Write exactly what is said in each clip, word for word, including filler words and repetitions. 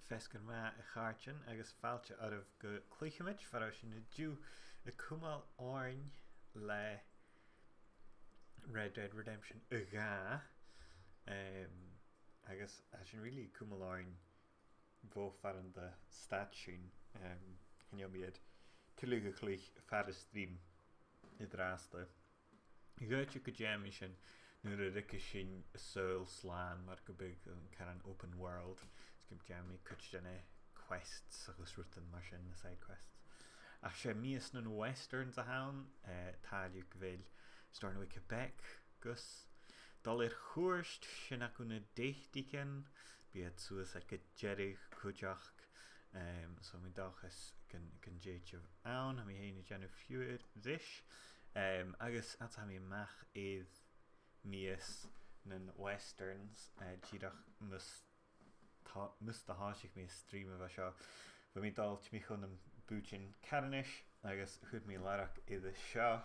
Feasgar math, a chàirdean, agus fàilte oirbh gu Cluicheamaid, far a bheil sinn an-diugh a' cumail oirnn le Red Dead Redemption a dhà, em, agus tha sinn really a' cumail oirnn bho far an do stad sinn, em, chan eil mi air tuilleadh a chluich far an stream an-dràsta. Dh'fhaodte gun dèanamaid sin nuair a ruigeas sinn an saoghal slàn, mar gum biodh, an caran open world. Is gum dèanamaid cuid de na quests agus rudan mar sin, na side quests. Ach 's e mìos nan westerns a th' ann, eh, tha e gu bheil Stornoway, Quebec, gus dol air chuairt, sin agaibh na deitigean, bidh iad suas aig an deireadh cuideachd. Em, so tha mi an dòchas gun, gun tèid sibh ann, tha mi fhèin a' dèanamh fiughair ris. Em, agus fhad 's a tha mi a-mach air mìos nan westerns, eh, dìreach mus tho-, mus do thòisich mi a' stream a bha seo, bha mi a' dol timcheall nam bùithtean carthannais, agus chuir mi làrach air seo,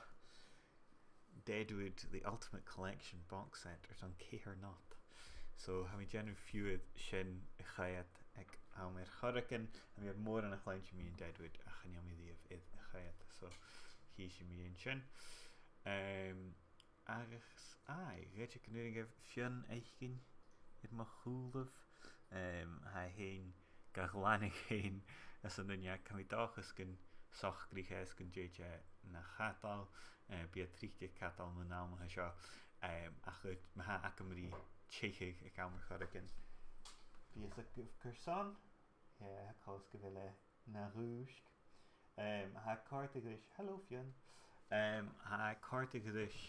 Deadwood, The Ultimate Collection box set airson ceithir not. So, tha mi a' dèanamh fiughair sin a choimhead aig àm air choreigin. Tha mi air mòran a chluinntinn mu Deadwood, ach chan eil mi a-riamh air a choimhead. So, chì sinn mu dheidhinn sin. Em, agus, aye, dh'fhaodte gun urrainn dhuibh Fionn fhaicinn air mo chùlaibh. Em, tha e fhèin ga ghlanadh fhèin às an uinneag. Tha mi an dòchas gun socraich e is gun tèid e na chadal. Eh, bidh e tric a' cadal mun àm a tha seo. Em, ach ma tha agam ri teicheadh aig àm air choreigin, bidh e a' smaoineachadh carson, eh, coltas gu bheil e na dhùisg. Em, tha e a' còrdadh ris, hello, Fionn. Em, tha e a' còrdadh ris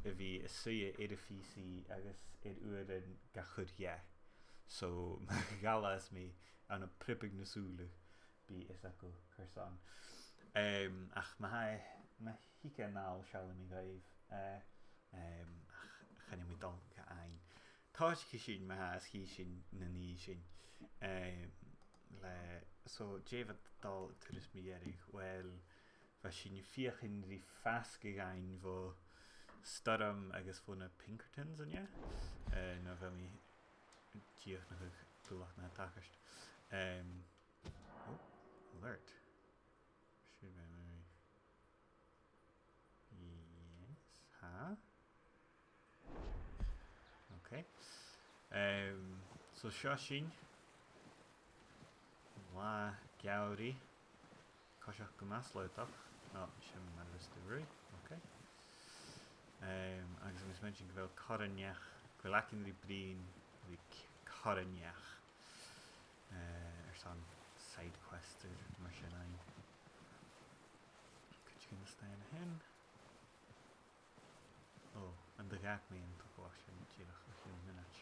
a bhith a' suidhe air a' P C agus air uairean ga chur dheth. So, ma ghabhas mi ann am priobadh na sùla, bidh fhios agaibh carson. Em, ach ma tha, ma thig e a-nall, seallaidh mi dhuibh, eh, em, ach chan eil mi dol ga fhaighinn. Tòisichidh sinn ma-thà is chì sinn na nì sinn. Em, le, so, dè bha dol turas mu dheireadh? Uill, bha sinn a' feuchainn ri fasgadh fhaighinn bho Sturm agus bho na Pinkertons, an e? Eh, nuair a bha mi dìochuimhneachadh buileach na tha tachairt. Em, oh, alert. Should be maybe. Yes, huh? Okay. Em, so seo sinn. Latha geamhraidh. Coiseachd gu math slaodach. No, sin mar a bhios tu a' ruith. Okay. Em, agus tha mi a' smaointinn gu bheil corra neach, gu bheil againn ri bruidhinn ri c-, corra neach. Eh, airson side quest is mar sin fhaighinn. Cuideigin a-staigh an sin. Oh, an do dh'fhàg mi an togalach sin dìreach o chionn mionaid?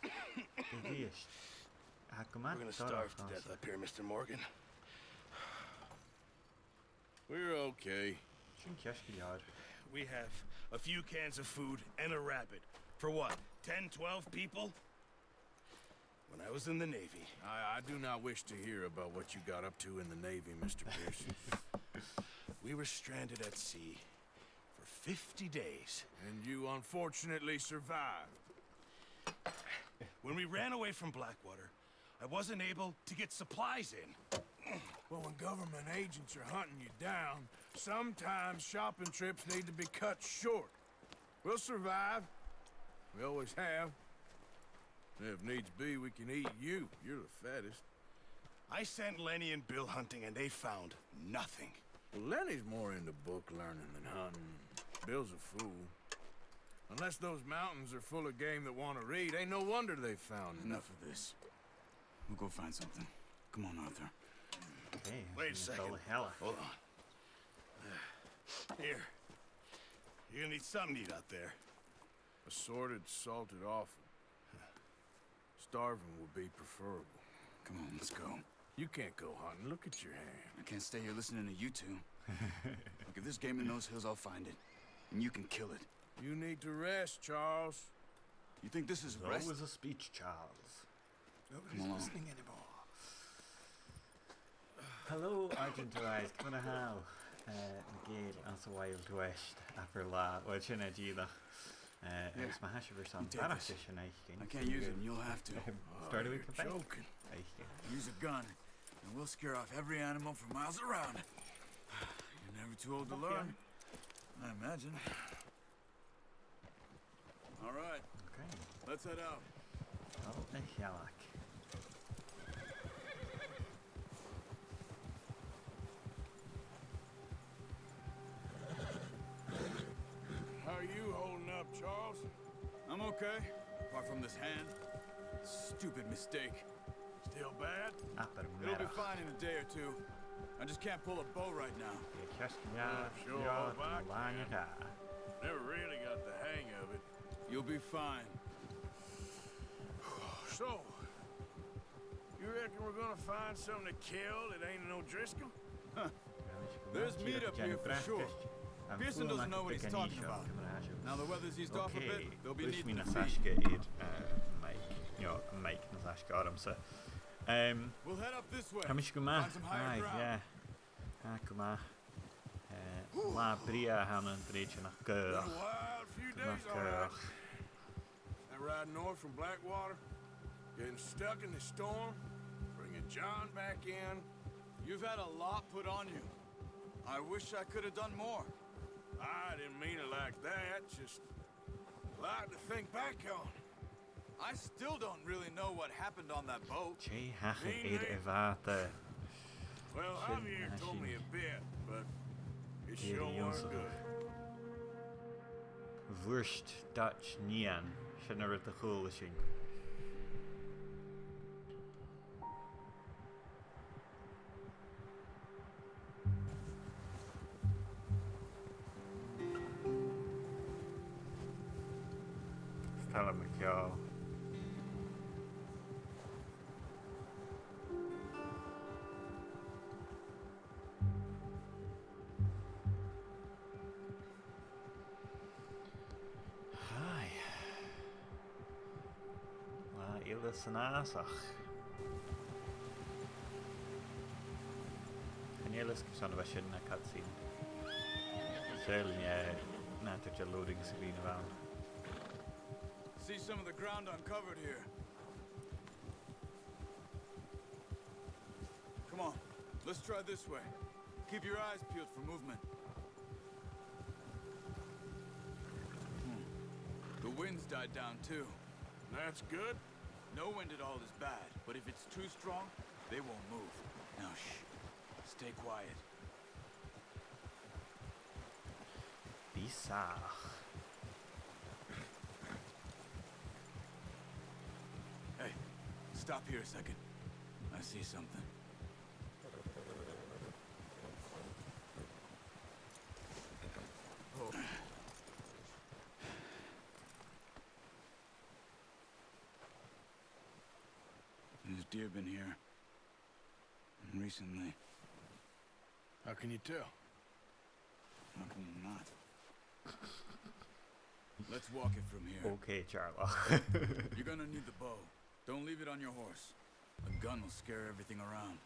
Dè tha fios? Tha e gu math dorcha. We're gonna starve to death up here, Mister Morgan. We're okay. Sin ceart gu leòr. We have a few cans of food and a rabbit. For what? Ten, twelve people? When I was in the Navy. I, I do not wish to hear about what you got up to in the Navy, Mister Pearson. We were stranded at sea for fifty days. And you unfortunately survived. When we ran away from Blackwater, I wasn't able to get supplies in. Well, when government agents are hunting you down, sometimes shopping trips need to be cut short. We'll survive. We always have. And if needs be, we can eat you. You're the fattest. I sent Lenny and Bill hunting, and they found nothing. Well, Lenny's more into book learning than hunting. Bill's a fool. Unless those mountains are full of game that want to read, ain't no wonder they found nothing. Enough of this. We'll go find something. Come on, Arthur. Okay, wait a second. Hold on. Here. You're gonna need something to eat out there. Assorted salted offal. Starving would be preferable. Come on, let's go. You can't go hunting. Look at your hand. I can't stay here listening to you two. Look, if there's game in those hills, I'll find it. And you can kill it. You need to rest, Charles. You think this is rest? There's always a speech, Charles. Nobody's listening anymore. Hello, Argenturize, ciamar a tha thu? Eh, na Gàidheil anns a' Wild West, abair latha. Uill, sin e dìreach. Eh, agus ma tha sibh airson barrachd de sin fhaicinn, I can't use it, and you'll have to. Em, is Where do we come back? Joking. Use a gun, and we'll scare off every animal for miles around. You're never too old to learn, I imagine. All right. Okay. Let's head out. Oh, a shealladh. How are you holding up, Charles? I'm okay, apart from this hand. Stupid mistake. Still bad? It'll be fine in a day or two. I just can't pull a bow right now. Sure, if I can. Never really got the hang of it. You'll be fine. So, you reckon we're gonna find something to kill that ain't an O'Driscoll? Huh. There's meat up here for sure. Pearson doesn't know what he's talking about. Now the weather's eased off a bit, they'll be needing to feed. Okay, na h-aisge air, eh, Mike. No, Mike, na h-aisge ormsa. Um, we'll head up this way. Tha mise gu math. Find some higher ground. Aye, yeah. Tha gu math. Eh, latha brèagha a th' ann an-dràsta, nach eil. Been a wild few days, all right. That ride north from Blackwater, getting stuck in the storm, bringing John back in. You've had a lot put on you. I wish I could have done more. I didn't mean it like that, just a lot to think back on. I still don't really know what happened on that boat. Dè thachair air a' bhàta? Well, Javier told me a bit, but it sure weren't good. Bhùird Dutch Neon, sin an rud a chuala sinn. Is toil leam an ceòl. Aye. Latha eile san fhàsach. Chan eil fhios agam carson a bha sin na cutscene. Saoil an e nàdar de loading screen a bh' ann. See some of the ground uncovered here. Come on, let's try this way. Keep your eyes peeled for movement. Hmm. The wind's died down too. That's good. No wind at all is bad, but if it's too strong, they won't move. Now, shh. Stay quiet. Bidh sàmhach. Hey, stop here a second. I see something. Oh. There's deer been here. Recently. How can you tell? How can you not? Let's walk it from here. Okay, Charlie. You're gonna need the bow. Don't leave it on your horse. A gun will scare everything around.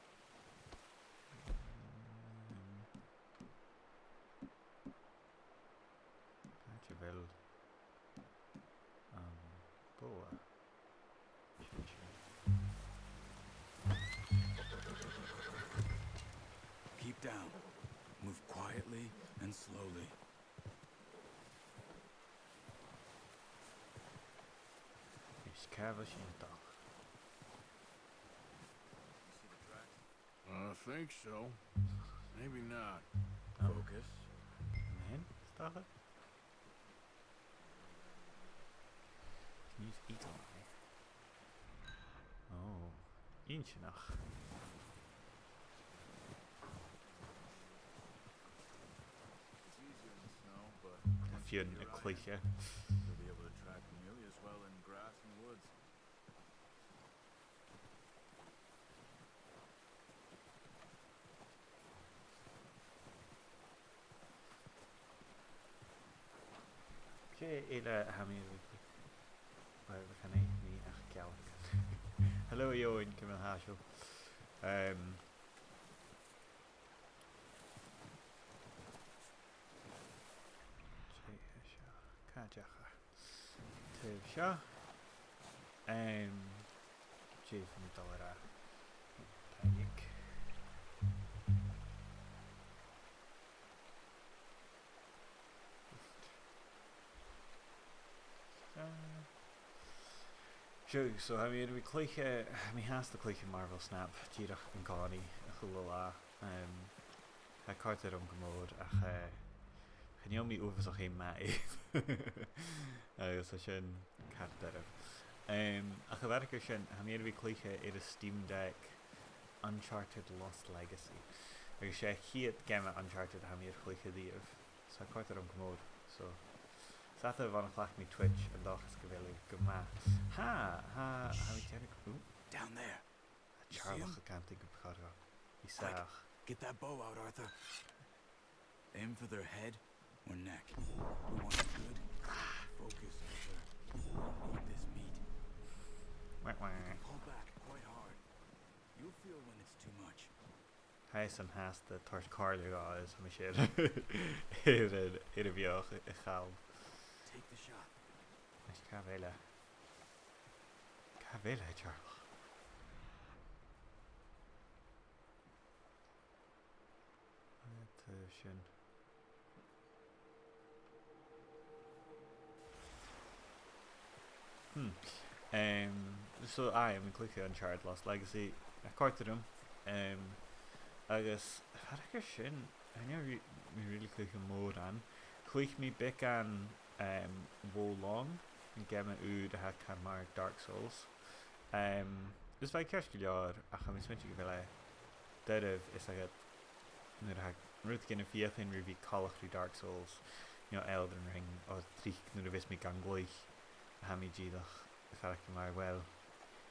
Càit a bheil am bogha? Keep down. Move quietly and slowly. Is càit a bheil sinn a' dol? I think so. Maybe not. Oh. Focus. An e sin? Stop it. Sneeze eagle eye. Oh. Inntinneach. It's easier in the snow, but once you get your eye in, you'll be able to track 'em nearly as well in grass and woods. Dè eile a tha mi a' faicinn? Uill, chan eil mi ach gealach. Hello, Eòghann, ciamar a tha sibh? Um, dè tha seo? Càit an deach e? Taobh seo. Em, Dè bha mi dol a ràdh? Taing. Ah. Seo, so tha mi air a bhith a' cluich, tha mi fhathast a' cluich Marvel Snap dìreach an-còmhnaidh a h-uile latha. Em, tha e a' còrdadh rium gu mòr, ach, eh, chan eil mi uabhasach fhèin math air. Agus tha sin car doirbh. Em, ach a bharrachd air sin, tha mi air a bhith a' cluich air an Steam Deck Uncharted Lost Legacy. Agus 's e a' chiad gheama Uncharted a tha mi air a chluich a-riamh. 'S tha e a' còrdadh rium gu mòr. So, 's fhada bhon a chleachd mi Twitch, an dòchas gu bheil e gu math. Ha! Ha! Tha mi a' dèanamh, ooh. Down there. Tha Teàrlach a' cantainn gu bheil càil. Bidh sàmhach. Get that bow out, Arthur. Aim for their head or neck. We want a good, focused Arthur. We need this meat. Wah, wah. You can pull back quite hard. You'll feel when it's too much. Tha e san fhathast a' toirt comhairle dhomh is tha mi seo air, air, air a' bheathach a chall. Take the shot. Is càit a bheil e? Càit a bheil e, a Theàrlach? Tha sin. Hmm. Em, so, aye, tha mi a' cluich Uncharted Lost Legacy, tha e a' còrdadh rium. Em, agus, a bharrachd air sin, chan eil mi, mi really a' cluich mòran. Chluich mi beagan, em, Wo Long, an geama ùr a tha car mar Dark Souls. Em, is bha e ceart gu leòr, ach tha mi a' smaointinn gu bheil e doirbh, is dòcha, nuair a tha rudeigin a' feuchainn ri bhith coltach ri Dark Souls, no Elden Ring, oir tric nuair a bhios mi gan cluich, tha mi dìreach a' faireachdainn mar, well,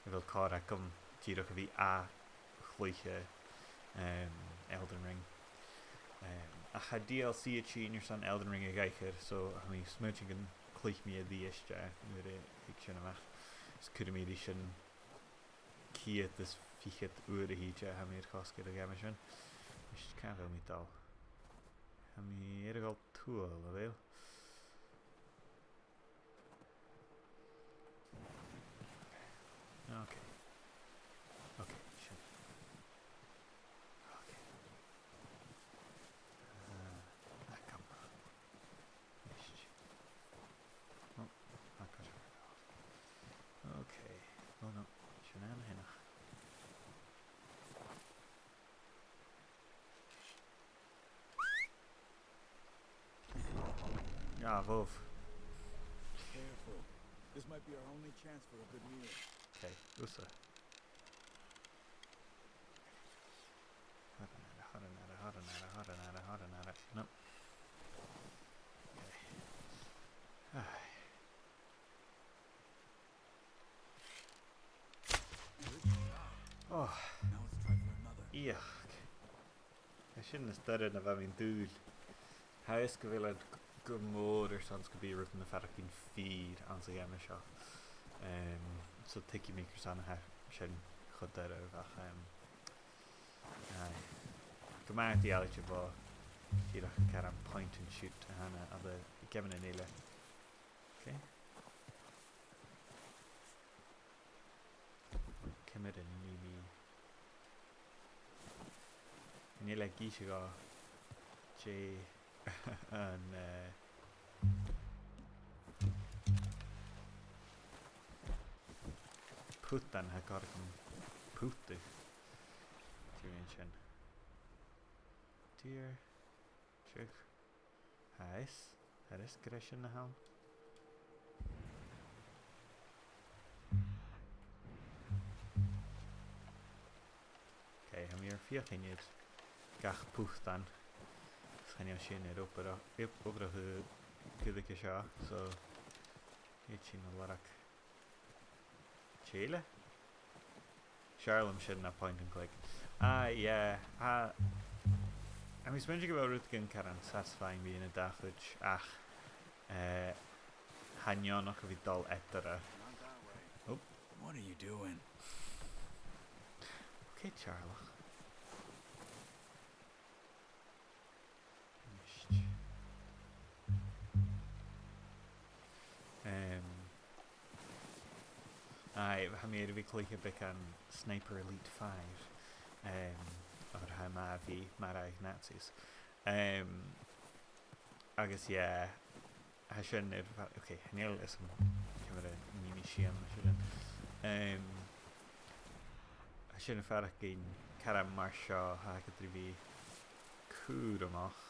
a bheil còir agam dìreach a bhith a' cluiche, em, Elden Ring. Em, ach tha D L C a' tighinn airson Elden Ring a dh'aithghearr, so tha mi a' smaointinn gun cluich mi a-rithist e nuair a thig sin a-mach. Is cuiridh mi ris an ceud is fichead uair a thìde a tha mi air cosg air a' gheama sin. Is càit a bheil mi a' dol? Tha mi air a dhol tuath, a bheil? Ok. Ok, sin. Ok. Ah, ah, come on. Ist. Oh, ah, gosh. Ok. Oh no, sin an-sineach. Ah, bhobh. Careful. This might be our only chance for a good meal. Okay, thusa. Hot an ada, hot an ada, hot an ada, hot an ada, hot an ada. No. Okay. Aye. Good shot. Oh. Now let's try for another. Iach. Tha sin nas duilghe na bha mi an dùil. Tha fhios gu bheil iad g-, gu mòr airson 's gum bi rudan a' faireachdainn fìor anns a' gheama seo. Em, so tuigidh mi carson a tha sin cho doirbh ach, em, aye. Gu math eadar-dhealaichte bho, dìreach car point and shoot a th' ann, a bha geamannan eile. Okay. Ciamar a nì mi? Chan eil e ag innse dhomh dè an, eh, putan a tha còir agam putadh. Dè an sin? Deer. Sure. Tha fhios, tha fhios gur e sin a th' ann. Ok, tha mi air feuchainn air gach putan. Is chan eil sin air obrach-, obrachadh gu ruige seo, so thèid sinn a lorg tè eile. 'S fheàrr leam sin na point and click. Ah, yeah. Ah, tha mi a' smaointinn gu bheil rudeigin car satisfying mu dheidhinn an dà chuid, ach, eh, tha e neònach a bhith a' dol eatarra. Oh. What are you doing? Ok, Teàrlach. Em, aye, tha mi air a bhith a' cluiche beagan Sniper Elite five, em, oir tha e math a bhith a' marbhadh Nazis. Em, agus, yeah, tha sin air fa-, ok, chan eil fhios agam ciamar a nì mi sìon leis sin. Em, tha sin a' faireachdainn caran mar seo, tha e gu bhith cùramach.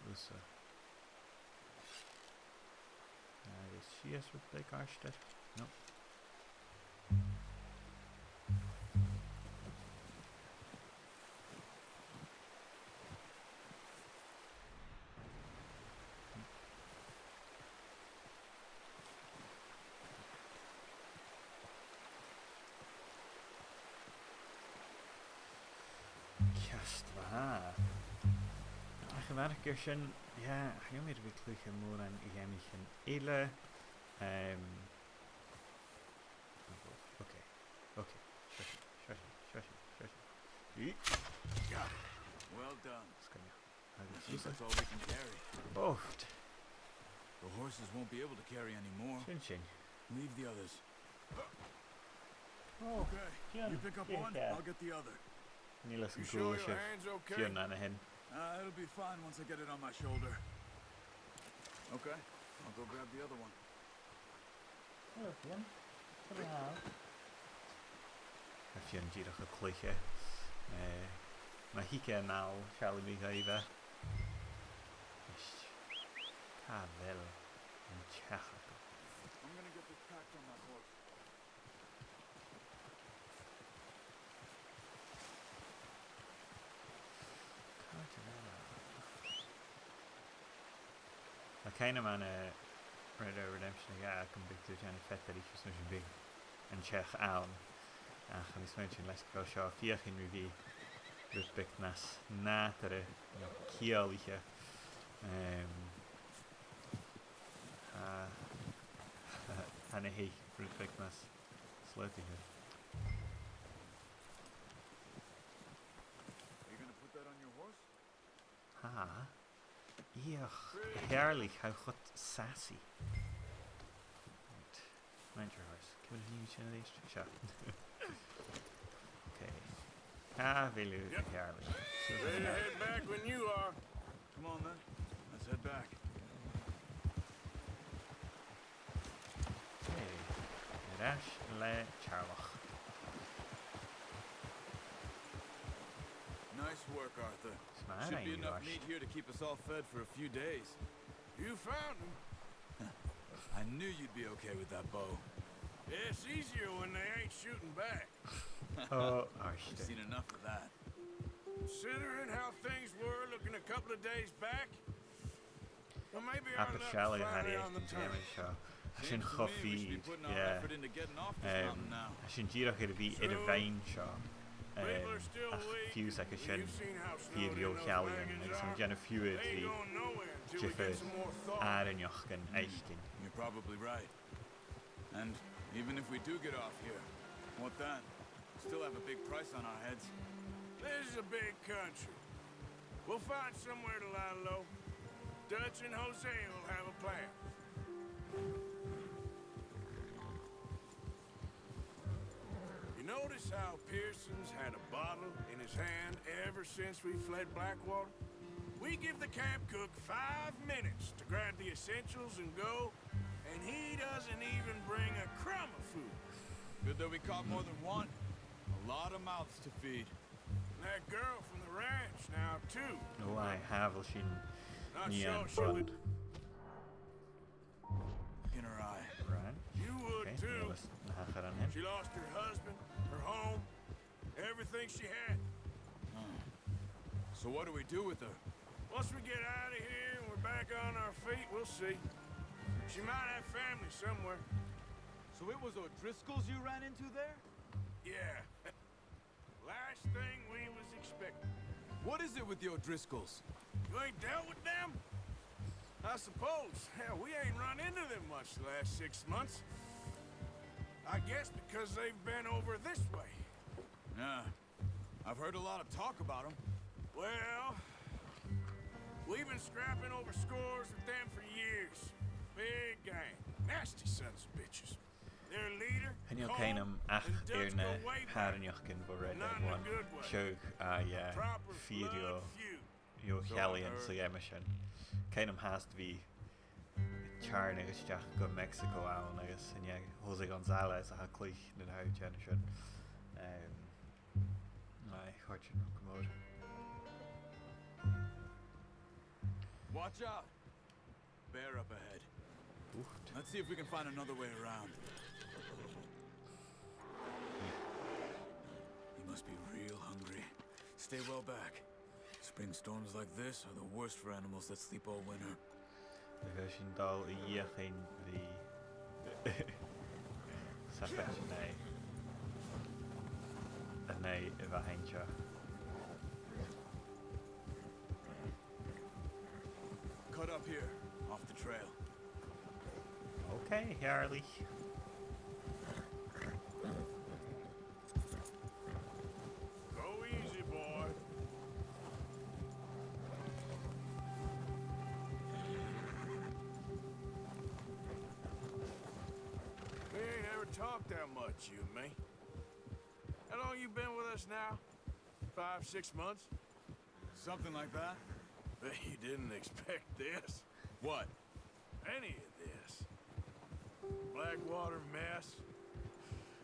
Thusa. Agus sìos rud beag air adhart. No. Ceart ma-thà. Ach a bharrachd air sin, yeah, chan eil mi air a bhith a' cluiche mòran de gheamaichean eile. Em, ok, ok. Seo sinn, seo sinn, seo sinn, seo sinn. Well done. Sgoinneil. Agus I think that's all we can carry. Oft. The horses won't be able to carry any more. Sin sin. Leave the others. Oh, okay, you pick up one, I'll get the other. Chan eil fhios agam. You sure your hand's okay? Fionn an sin. Uh, it'll be fine once I get it on my shoulder. Okay, I'll go grab the other one. Hello, Fionn. Ciamar a tha thu? Tha Fionn dìreach a' cluiche. Eh, ma thig e a-nall, seallaidh mi dhuibh e. Is, càit a bheil an t-each agad? I'm gonna get this packed on my horse. Càit a bheil e? Tha cuimhne agam ann an, eh, Red Dead Redemption a dhà gum biodh tu a' dèanamh feadaraich is mar sin, bhiodh an t-each ann. Ach tha mi a' smaointinn leis gu bheil seo a' feuchainn ri bhith rud beag nas nàdarra no ciallaiche. Em, tha, tha na h-eich rud beag nas slaodaiche. Are you gonna put that on your horse? Tha. Ioch, a Theàrlaich, tha thu cho sassy. Right. Mind your horse. Ciamar a nì mi sin a-rithist? Seo. Ok. Càit a bheil thu, a Theàrlaich? Ready to head back when you are. Come on, then. Let's head back. Hey, air ais le Teàrlach. Nice work, Arthur. Should be enough meat here to keep us all fed for a few days. You found him. I knew you'd be okay with that bow. It's easier when they ain't shooting back. Oh, I've seen enough of that. Considering how things were looking a couple of days back, well, maybe our luck is finally on the turn. Abair sealladh, tha e air a bhith cho fìor, yeah. Em, tha sinn dìreach air a bhith air a' bheinn seo. Em, ach fiù 's aig a sin, fìor dheagh shealladh, agus tha mi a' dèanamh fiughair ri diofar àrainneachdan fhaicinn. You're probably right. And even if we do get off here, what then? Still have a big price on our heads. This is a big country. We'll find somewhere to lie low. Dutch and Jose will have a plan. You notice how Pearson's had a bottle in his hand ever since we fled Blackwater? We give the camp cook five minutes to grab the essentials and go, and he doesn't even bring a crumb of food. Good that we caught more than one. A lot of mouths to feed. That girl from the ranch now, too. Ò, aye, tha, bheil sinn nighean bun. In her eye. Right. You would too. She lost her husband, her home, everything she had. So what do we do with her? Once we get out of here and we're back on our feet, we'll see. She might have family somewhere. So it was O'Driscoll's you ran into there? Yeah. Last thing we was expecting. What is it with the O'Driscolls? You ain't dealt with them? I suppose. Hell, we ain't run into them much the last six months. I guess because they've been over this way. Yeah. I've heard a lot of talk about 'em. Well, we've been scrapping over scores with them for years. Big gang. Nasty sons of bitches. Chan eil cuimhn' agam ach air na h-àrainneachdan bho Red Dead one. Seadh, a, yeah, fìor dheagh, dheagh chealladh anns a' gheama sin. Cuimhn' agam fhathast a bhith a' teàrnadh a-steach gu Mexico ann agus an e José González a tha a' cluich na h-àiteachan sin. Em, aye, chòrd sin rium gu mòr. Watch out! Bear up ahead. Let's see if we can find another way around. He must be real hungry. Stay well back. Spring storms like this are the worst for animals that sleep all winter. Agus sinn a' dol a dh'fheuchainn ri safaidean a-nì, a-nì a bhith innte. Cut up here, off the trail. Okay, Harley. Go easy, boy. We ain't ever talked that much, you and me. How long you been with us now? Five, six months? Something like that. Bet you didn't expect this. What? Any of this. Blackwater mess.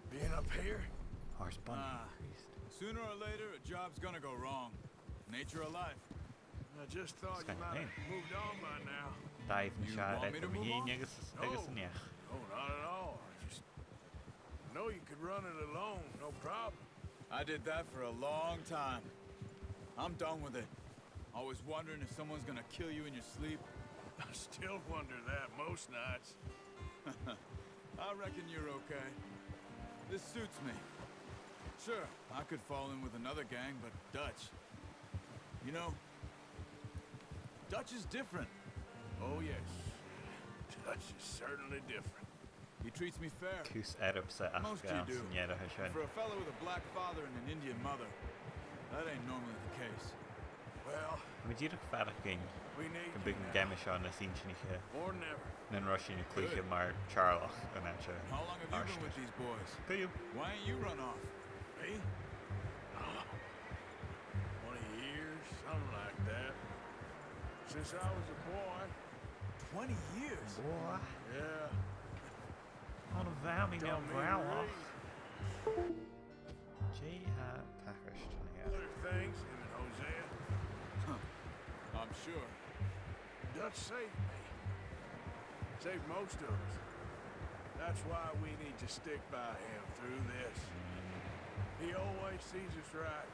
Being up here. Horse bun. Ah, sooner or later, a job's gonna go wrong. Nature of life. I just thought you might have moved on by now. Dàimh na seair eadar mo dhèidhinn agus, agus an each. No, not at all. I just know you could run it alone, no problem. I did that for a long time. I'm done with it. Always wondering if someone's gonna kill you in your sleep. I still wonder that most nights. I reckon you're okay. This suits me. Sure, I could fall in with another gang, but Dutch. You know, Dutch is different. Oh, yes. Dutch is certainly different. He treats me fair. Cus earbsa aca san earrach sin. For a fellow with a black father and an Indian mother, that ain't normally the case. Well, tha mi dìreach a' faireachdainn gum bi an geama seo nas inntinniche na an robh sinn a' cluiche mar theaghlach an àite. How long have you been with these boys? Why ain't you run off? Me? Oh, twenty years, something like that. Since I was a boy. Twenty years? Boy. Yeah. An e a-mhàin mi an-dràsta. Dè tha tachairt an-dràsta? Other things, him and Hosea. Huh. I'm sure. Dutch saved me. Saved most of us. That's why we need to stick by him through this. He always sees us right.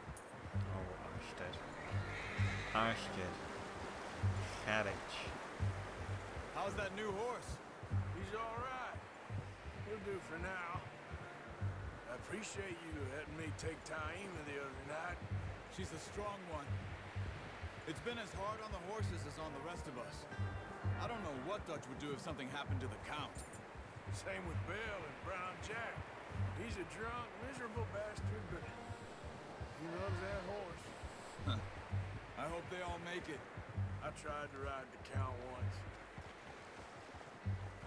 Oh, Armistead. Armistead. Carriage. How's that new horse? He's all right. He'll do for now. I appreciate you letting me take Taima the other night. She's a strong one. It's been as hard on the horses as on the rest of us. I don't know what Dutch would do if something happened to the Count. Same with Bill and Brown Jack. He's a drunk, miserable bastard, but he loves that horse. Huh. I hope they all make it. I tried to ride the Count once.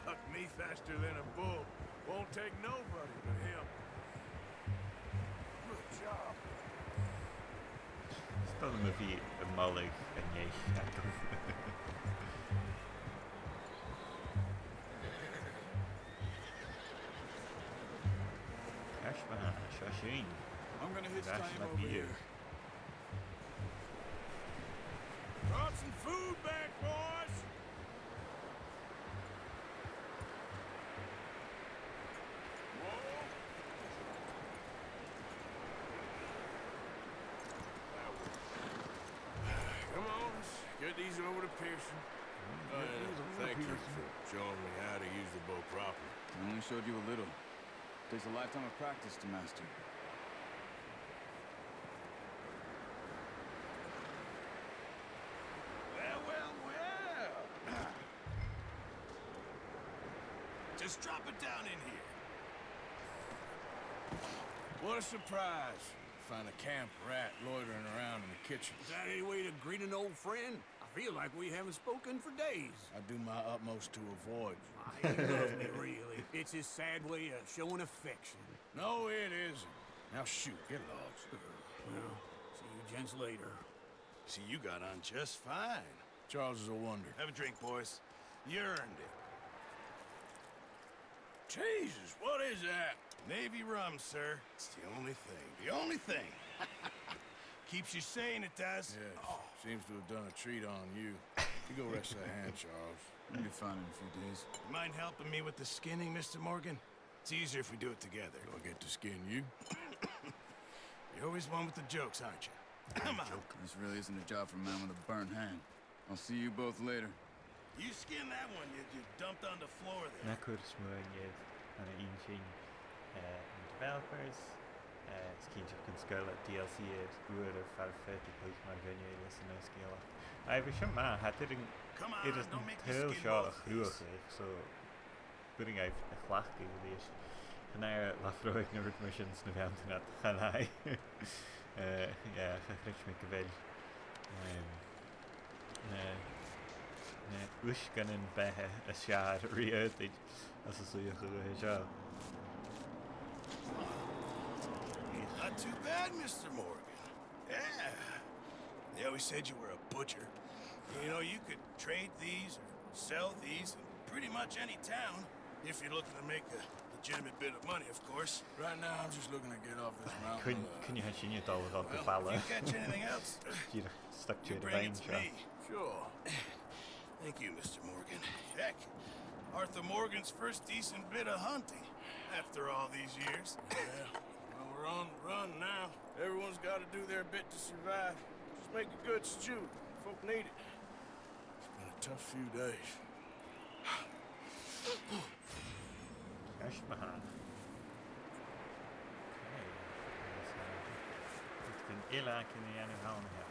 Bucked me faster than a bull. Won't take nobody but him. Good job. 'S toil leam a bhith a' moladh an eich agam. Ceart ma-thà, seo sinn. I'm gonna hitch Taima over here. Brought some food back, boys. Whoa. Come on, let's get these over to Pearson. Uh, thank you for showing me how to use the bow properly. I only showed you a little. Takes a lifetime of practice to master. Well, well, well. Just drop it down in here. What a surprise. Find a camp rat loitering around in the kitchen. Is that any way to greet an old friend? I Feel like we haven't spoken for days. I do my utmost to avoid you. Ah, he loves me, really. It's his sad way of showing affection. No, it isn't. Now shoot, get lost. Well, see you gents later. See, you got on just fine. Charles is a wonder. Have a drink, boys. You earned it. Jesus, what is that? Navy rum, sir. It's the only thing. The only thing. Keeps you sane, it does. Yes. Oh. Seems to have done a treat on you. You go rest that hand, Charles. You'll be fine in a few days. You mind helping me with the skinning, Mister Morgan? It's easier if we do it together. Do I get to skin you? You're always one with the jokes, aren't you? Come on. This really isn't a job for a man with a burnt hand. I'll see you both later. You skin that one you, you dumped on the floor there. Na cuir smuain iad an inntinn, eh, an developers, eh, is cinnteach gun sgaoil iad D L C air uair far am faod thu cluich mar dhuine eile san aon sgeulachd. Aidh, bha sin math, tha e air an, Come on, air an don't make me saoghal skin seo a both ways. Chruthachadh, so b' urrainn dhaibh a chleachdadh a-rithist. Chan eil e latha froid no rud mar sin sna beanntan ud, chan eil. Eh, yeah, cha chreid mi gu bheil, em, na, na uisgean beatha as fheàrr ri aodainn anns an suidheachadh a tha seo. Not too bad, Mister Morgan. Yeah. They always said you were a butcher. You know, you could trade these or sell these in pretty much any town, if you're looking to make a legitimate bit of money, of course. Right now, I'm just looking to get off this mountain Cuin, alive. Cuin a tha sinne a' dol a dhol gu Well, baile? If you catch anything else, Dìreach stuck to you the bring it vein to seo. Me. Sure. Thank you, Mister Morgan. Heck, Arthur Morgan's first decent bit of hunting after all these years. Yeah. Well, we're on the run now. Everyone's gotta do their bit to survive. Just make a good stew. Folk need it. It's been a tough few days. Ceist ma-thà. Okay. Agus, uh, rudeigin eile againn ri dhèanamh an seo.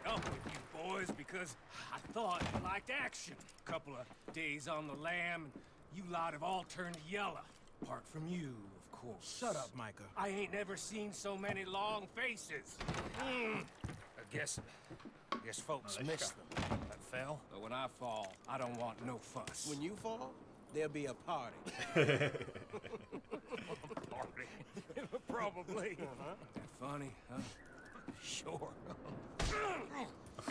Up with you boys, because I thought you liked action. Couple of days on the lam, and you lot have all turned yellow. Apart from you, of course. Shut up, Micah. I ain't never seen so many long faces. Hmm. I guess, I guess folks miss them. That fell. But when I fall, I don't want no fuss. When you fall, there'll be a party. Party? Probably. Uh-huh. That funny, huh? Sure. I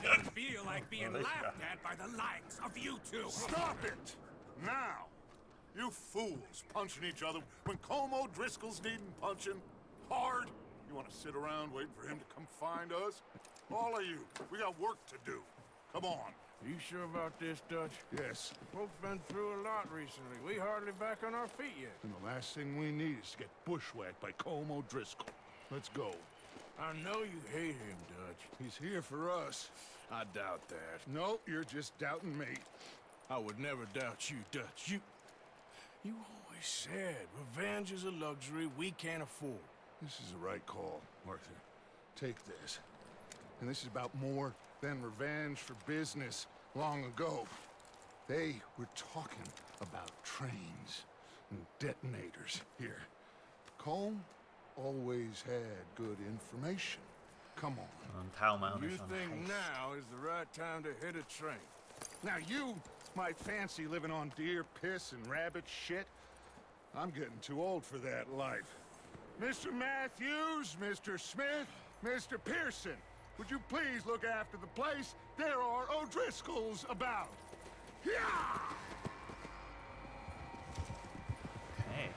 don't feel like being laughed at by the likes of you two. Stop it! Now! You fools punching each other when Colm O'Driscoll's needing punching hard. You want to sit around waiting for him to come find us? All of you, we got work to do. Come on. Are you sure about this, Dutch? Yes. Folks been through a lot recently. We hardly back on our feet yet. And the last thing we need is to get bushwhacked by Colm O'Driscoll. Let's go. I know you hate him, Dutch. He's here for us. I doubt that. No, you're just doubting me. I would never doubt you, Dutch. You, you always said revenge is a luxury we can't afford. This is the right call, Arthur. Take this. And this is about more than revenge for business long ago. They were talking about trains and detonators here. Colm always had good information. Come on. An t-àm ann. You think now is the right time to hit a train? Now you might fancy living on deer piss and rabbit shit. I'm getting too old for that life. Mister Matthews, Mister Smith, Mister Pearson, would you please look after the place? There are O'Driscolls about. Yeah! Okay.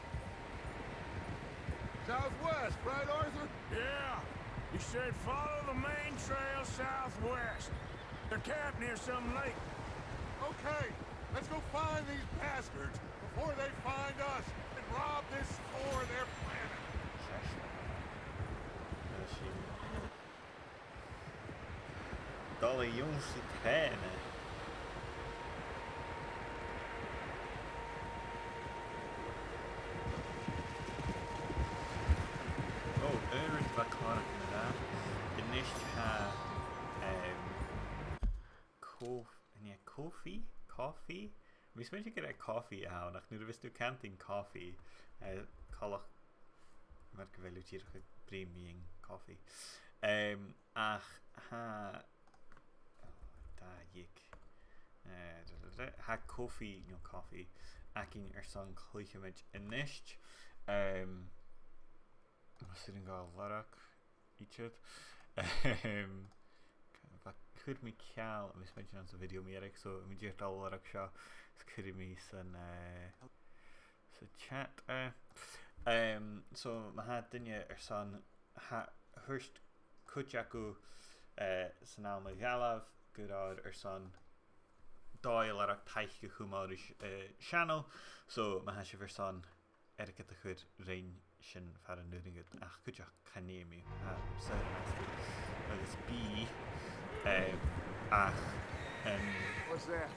Southwest, right, Arthur? Yeah. He said follow the main trail southwest. They're camped near some lake. Okay, let's go find these bastards before they find us and rob this for their planet. Dol a dh'ionnsaigh trèana. Ò, aon rud a bha còir agam a ràdh. A-nis tha, em, cof-, an e cofaidh? Cofaidh? Bha mi a' smaointinn gur e cofaidh a th' ann, ach nuair a bhios tu a' cantainn cofaidh, eh, falach mar gu bheil thu dìreach a' bruidhinn mu dheidhinn cofaidh. Em, ach tha, dà dhiog. Eh, da, da, da. Tha cofaidh, no cofaidh, againn airson cluicheamaid a-nis. Em, mas urrainn dhomh lorg idir. Em, bha, chuir mi ceangal, bha mi a' smaointinn, anns a' video mu dheireadh, so tha mi dìreach a' dol a lorg seo, is cuiridh mi san, eh, sa chat, eh. Em, so, ma tha duine airson, tha, thuirt cuid aca, eh, san àm a dh'fhalbh gu robhar airson dòigh a lorg taic a chumail ris, eh, channel, so, ma tha sibh airson airgead a chur rinn, sin far an urrainn dhut, ach cuideachd chan fheum thu, tha saothair an-asgaidh agus bidh, em, ach, em, What's that?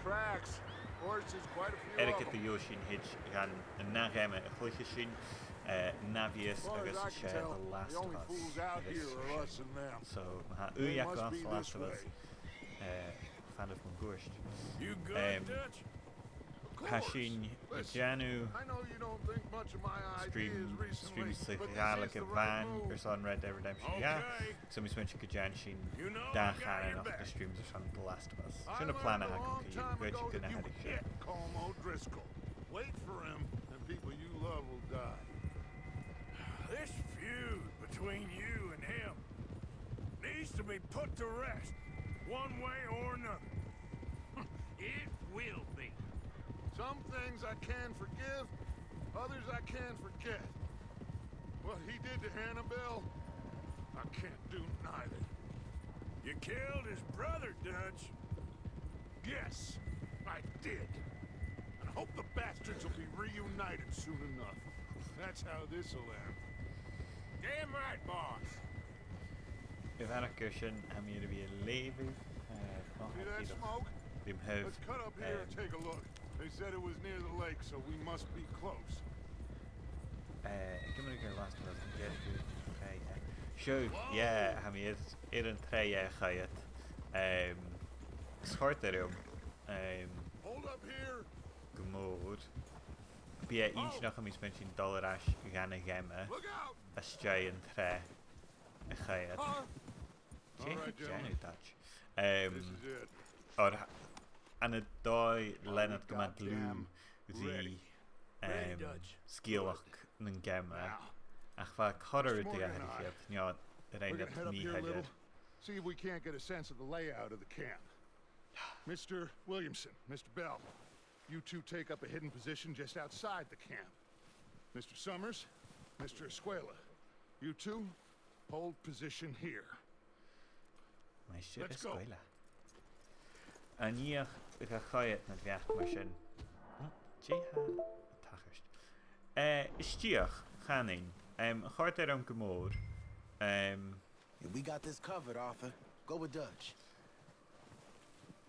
Tracks. Horses, quite a few of airgead a them. Gheibh sinn thèid dhan an ath gheama a chluicheas sinn, eh, an ath-mhìos, agus 's e The Last of Us a bhios sin. As far as I can tell, the only fools out here are us and them. So, ma tha ùidh agaibh anns The Last of Us, eh, fan air mo chuairt. You good, em, Dutch? Tha sinn a' dèanamh stream, stream sa Ghàidhlig a-mhàin airson Red Dead Redemption dhà. So, tha mi a' smaointinn gun dèan sinn dà chànan de na streams airson The Last of Us. Sin am plana a th' agam co-dhiù, gun tèid gu na h-aithris. Wait for him, and people you love will die. This feud between you and him needs to be put to rest, one way or another. It will be. Some things I can forgive, others I can't forget. What he did to Annabelle, I can't do neither. You killed his brother, Dutch. Yes, I did. And I hope the bastards will be reunited soon enough. That's how this'll end. Damn right, boss. Is ann air sin a tha mi air a bhith a' leughadh, eh, no, see that smoke? Bidh mi a' Let's cut up here and take a look. They said it was near the lake, so we must be close. Eh, ag iomradh air Last of Us, an dèidh gu, eh, yeah. Seo, yeah, tha mi air, air an t-sreath a choimhead. Em, is chòrd e rium, em, hold up here, gu mòr. Bidh e inntinneach, tha mi a' smaointinn, dol air ais dhan a' gheama às dèidh an t-sreath a choimhead. Dè tha thu a' dèanamh, Dutch? Em, oir tha, ann an dòigh leanad gu math dlùth ri, em, sgeulachd nan geama. Ach bha corra rud a dh'atharraich iad, no, rinn iad mì-thoileach. See if we can't get a sense of the layout of the camp. Mister Williamson, Mister Bell, you two take up a hidden position just outside the camp. Mister Summers, Mister Escuela, you two hold position here. Maighstir Escuela. An fhiach a choimhead na bheachd mar sin. Hm, dè tha a' tachairt? Eh, is dìreach, chanainn. Em, chòrd e rium gu mòr. Em, we got this covered, Arthur. Go with Dutch.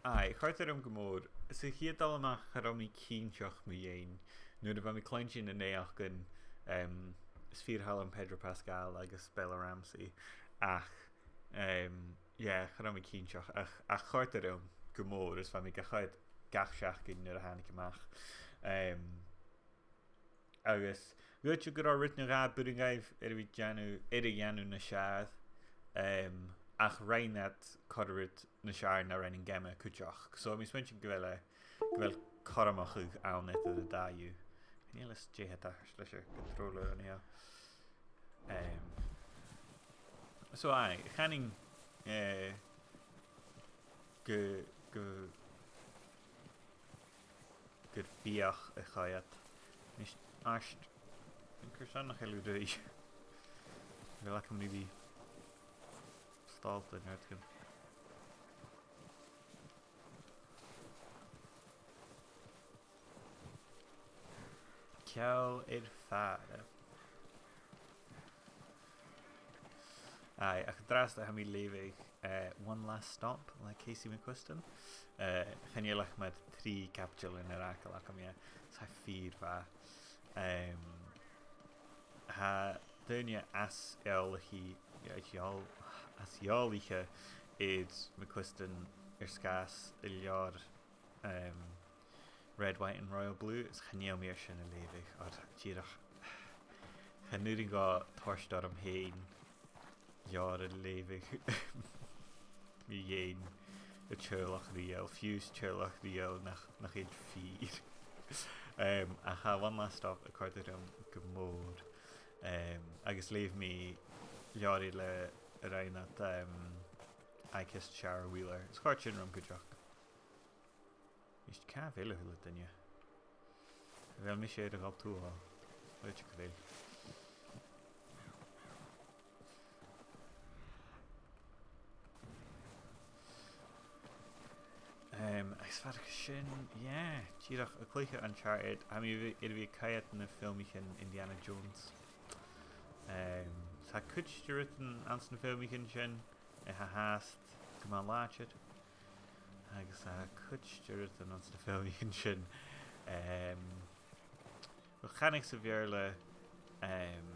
Aye, chòrd e rium gu mòr. Sa chiad dol a-mach cha robh mi cinnteach mu dheidhinn. Nuair a bha mi a' cluinntinn na naidheachdan, em, is fìor thoil leam Pedro Pascal agus Bella Ramsey. Ach, em, yeah, cha robh mi cinnteach. Ach, ach chòrd e rium gu mòr, is bha mi ga choimhead gach seachdain nuair a thàinig e a-mach. Em, Agus dh'fhaodte gun robh rud no dhà b' urrainn dhaibh air a bhith a' dèanamh, air a dhèanamh nas fheàrr, em, ach rinn iad corra rud nas fheàrr na rinn an geama cuideachd. So, tha mi a' smaointinn gu bheil e, gu bheil cothromachadh ann eadar an dà dhiubh. Chan eil fhios dè tha a' tachairt leis a' chontroller an-seo. Em, so, aye, chanainn, eh, gu, gu gur fiach a choimhead. Nis, ast, an cuir seo nach eil thu ruith? Bheil agam ri bhith stallta an-dràsta? Ceòl air fàire. Aye, ach an-dràsta tha mi a' leughadh, eh, One Last Stop le Casey McQuiston. Eh, chan eil ach mar trì caibideil air fhàgail agam dheth, 's tha e fìor mhath. Em, tha daoine às eòlaiche, eòl-, às eòlaiche air McQuiston air sgàth 's an leabhar, em, Red, White and Royal Blue, is chan eil mi air sin a leughadh, oir dìreach, Chan urrainn dhomh toirt orm fhèin leabhar a leughadh mu dheidhinn an teaghlach rìoghail, fiù 's teaghlach rìoghail nach, nach eil fìor. Em, ach tha One Last Stop a' còrdadh rium gu mòr. Em, agus leugh mi leabhar eile a rinn iad, em, I Kissed Shara Wheeler. Is chòrd sin rium cuideachd. Is càit a bheil a h-uile duine? A bheil mise air a dhol tuath? Bheil, gu bheil. Em, agus far sin, yeah, dìreach a' cluiche Uncharted, tha mi air a bhith a' coimhead na filmichean Indiana Jones. Em, tha cuid de rudan anns na filmichean sin, a tha fhathast gu math làidir. Agus tha cuid de rudan anns na filmichean sin, em, uill, chanadh sa Bheurla, em,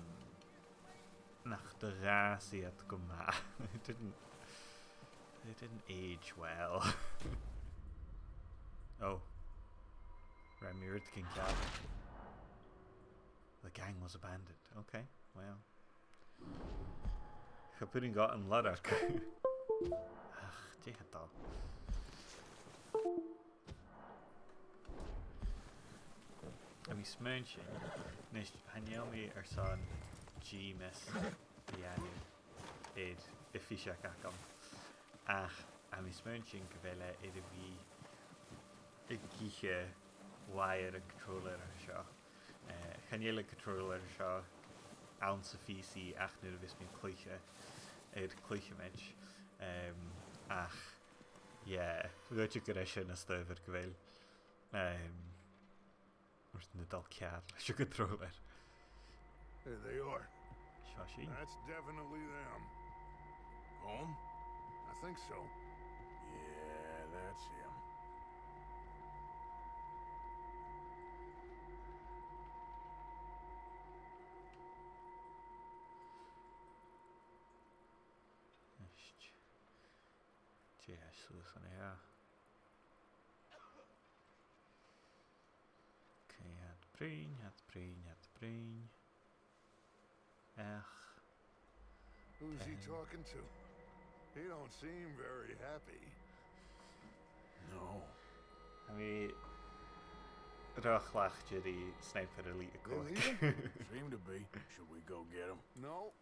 nach do dh'fhàs iad gu math. They didn't, they didn't age well. Oh. Rinn mi rudeigin ceàrr. The gang was abandoned. Okay, well. Cha b' urrainn dhomh an lorg. Ach, dè tha dol? Tha mi a' smaointinn, a-nis, chan eil mi airson G M S a dhèanamh air a' phiseag agam. Ach tha mi a' smaointinn gu bheil e air a bhith ag ithe wire an controller seo. Eh, chan eil an controller seo anns a' P C ach nuair a bhios mi a' cluiche, air cluicheamaid. Em, ach, yeah, dh'fhaodte gur e sin an stuth air gu bheil, em, rudan a' dol ceàrr leis a' chontroller. There they are. Seo sinn. That's definitely them. Home? I think so. Yeah, that's him. Ist. Dè tha suas an seo? Okay, tha iad a' bruidhinn, tha iad a' bruidhinn, tha iad a' bruidhinn. Ach. Who's he talking to? He don't seem very happy. No. Tha mi ro chleachdte ri Sniper Elite a' Còig. Seem to be. Should we go get him? No.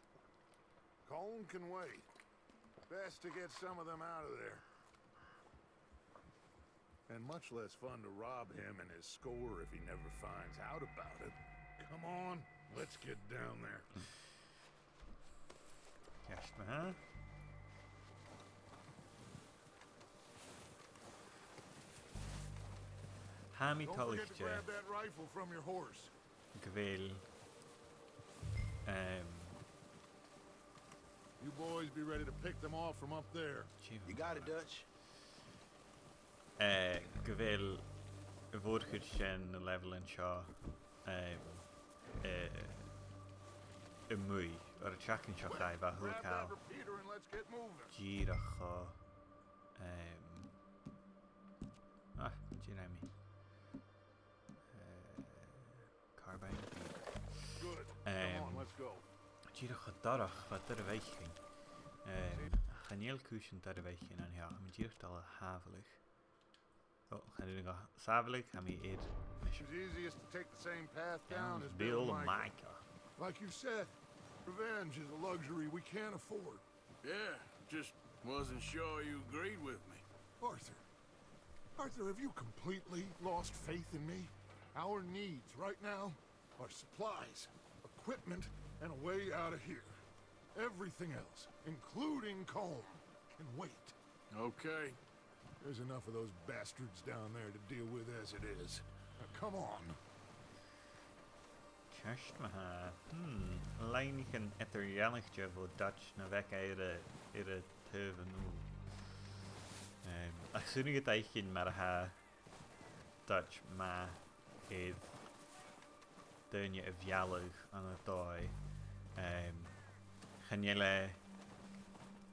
Colm can wait. Best to get some of them out of there. And much less fun to rob him and his score if he never finds out about it. Come on, let's get down there. Ceart ma-thà. Tha mi toilichte. Don't forget to grab that rifle from your horse. Gu bheil, em, You boys be ready to pick them off from up there. You got it, Dutch. Eh, gu bheil a' mhòr-chuid de na leibhealan seo, em, eh, a-muigh, oir an t-seachdain seo chaidh, bha a h-uile càil dìreach cho, em, ah, dè nì mi? Eh, Carbine. Good. Come on, let's go. Dìreach cho dorch, bha e doirbh fhaicinn. Em, chan eil cùisean doirbh fhaicinn an seo, tha mi dìreach a' dol a shàbhaladh. Oh, chan urrainn dhomh sàbhaladh, tha mi air mission. It's easiest to take the same path down as Bill Micah. Like you said, revenge is a luxury we can't afford. Yeah, just wasn't sure you agreed with me. Arthur. Arthur, have you completely lost faith in me? Our needs right now are supplies, equipment, and a way out of here. Everything else, including Colm, can wait. Okay. There's enough of those bastards down there to deal with as it is. Now, come on. Ceart ma-thà. Hmm. Loidhnichean eadar-dhealaichte bho Dutch na bh' aige air a, air a taobh a-null. Em, ach 's urrainn dhut fhaicinn mar a tha Dutch math air daoine a mhealladh ann an dòigh. Em, chan eil e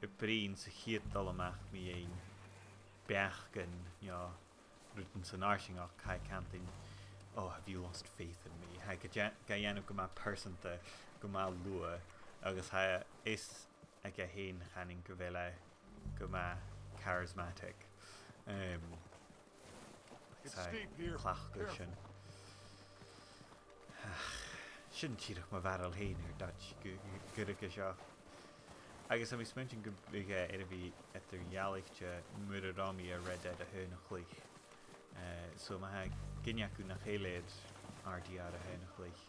a' bruidhinn sa chiad dol a-mach mu dheidhinn beachdan, no rudan san fharsaingeachd, tha e a' cantainn, "Oh, have you lost faith in me?" Tha e ga dè-, ga dhèanamh gu math pearsanta, gu math luath, agus tha fhios aige fhèin, chanainn, gu bheil e gu math charismatic. Um, It's steep here. Cleachdadh sin. Careful. Ach, sin dìreach mo bharail fhèin air Dutch gu, gu, gu ruige seo. Agus tha mi a' smaointinn gum biodh e air a bhith eadar-dhealaichte mura robh mi air Red Dead a h-aon a chluich. Eh, so ma tha duine agaibh nach eil air R D R a h-aon a chluich,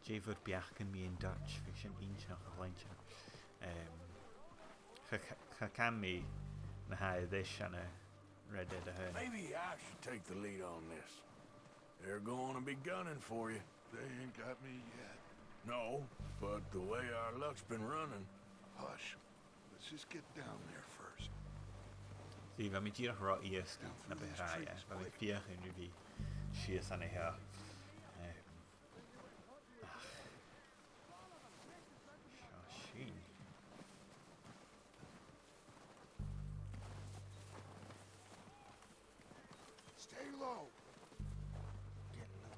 dè bhur beachdan mu dheidhinn Dutch, bhiodh sin inntinneach a chluinntinn. Em, cha, cha, cha chan mi na tha air Red Dead a h-aon. Maybe I should take the lead on this. They're going to be gunning for you. They ain't got me yet. No, but the way our luck's been running. Hush. Let's just get down there first. Sea, bha mi dìreach ro iasgaidh na bu tràithe. Bha mi a' feuchainn ri bhith sìos an seo. Eh, ach. Seo sinn. Stay low. Get low.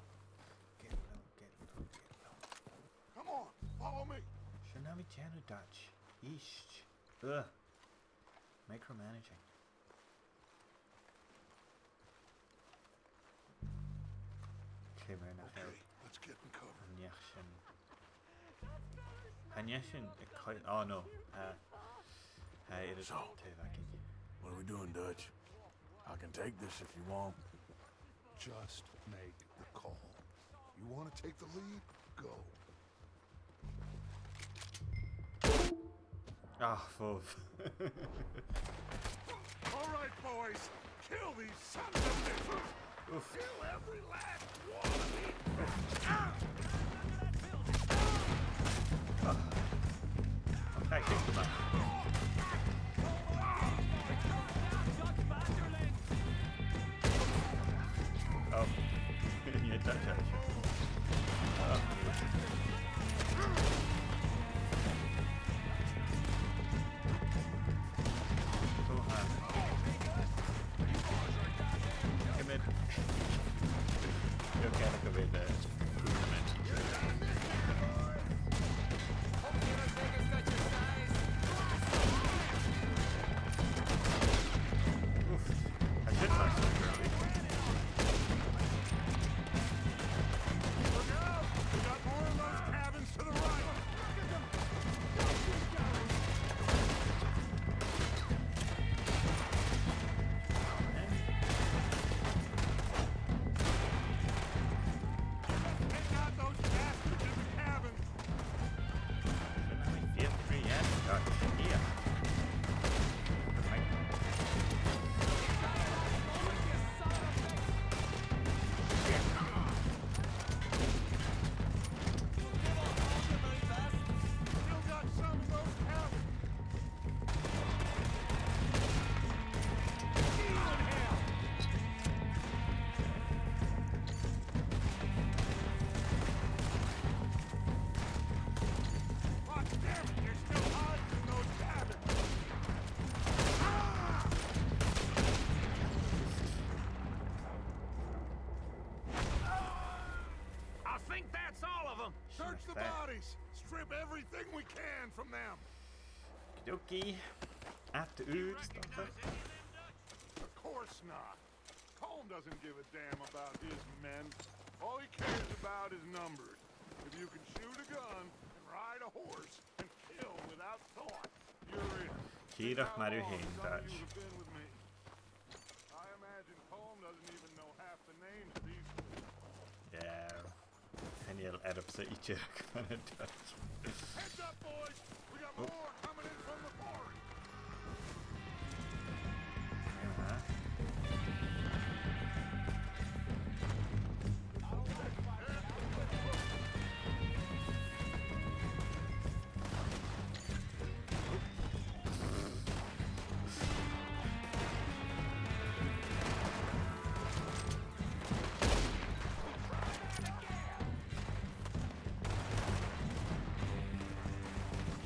Get low, get low, get low. Come on, follow me. Seo na bha mi a' dèanamh, Dutch. Ist. Ugh. Micromanaging. Ciamar nach eil... Okay, let's get in cover. An neach sin. An neach sin a' coimh-, oh no. Uh, uh, it is... So, taobh againn. What are we doing, Dutch? I can take this if you want. Just make the call. You wanna take the lead? Go. Ah, fòbh. All right, boys. Kill these sons of bitches. Oof. Kill every last one of these. Ah! Ah. Okay, kick him up. Oh. You touch it. Oh. Come here. You're kind of a bit, uh, Oof. I should touch that, really. Look out! We got more of those cabins to the right! Take out those bastards in the cabins! Shouldn't have been fifty-three yet. Got here. Right. Still got some in those cabins. I think that's all of 'em. Search the bodies. Strip everything we can from them. Okie dokie. At the ood stuff. Of course not. Colm doesn't give a damn about his men. All he cares about is numbers. If you can shoot a gun and ride a horse and kill without thought, you're in. Dìreach mar a tha thu fhèin, Dutch. I imagine Colm doesn't even know half the names of these people. Yeah. Chan eil earbsa idir aca. Heads up, boys! We got more coming in from the forest!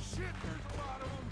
Shit, there's a lot of 'em!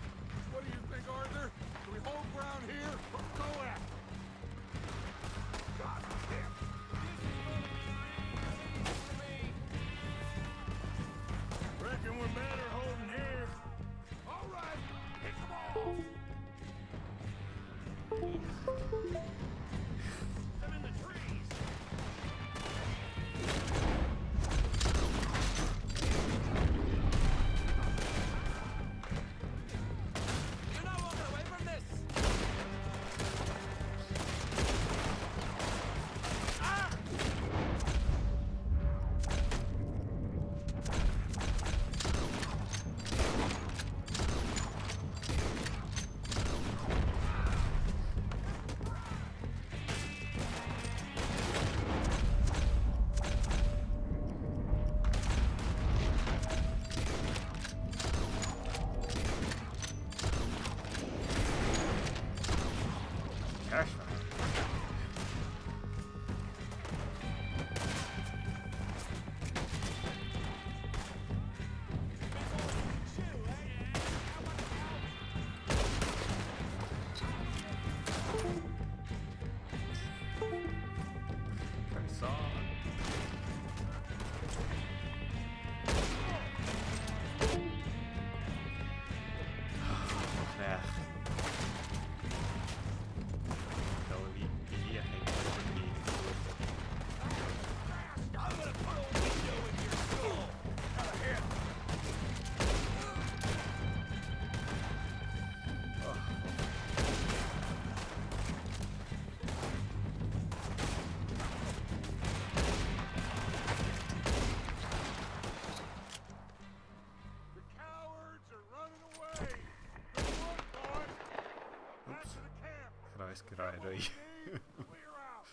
Clear out.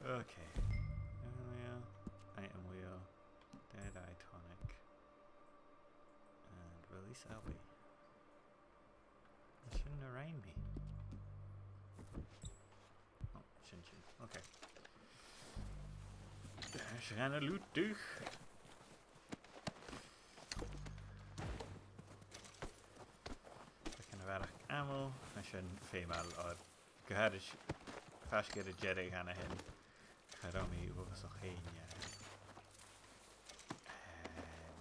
Okay. Item wheel. Item wheel. Dead eye tonic. And release Albie. Sin na rinn mi. Oh, sin sin. Okay. Sin a lùtadh. Beagan a bharrachd ammo, tha sin feumail, oir gu h-àraid, faisg air an deireadh an sin, cha robh mi uabhasach fhèin, eh, ehm,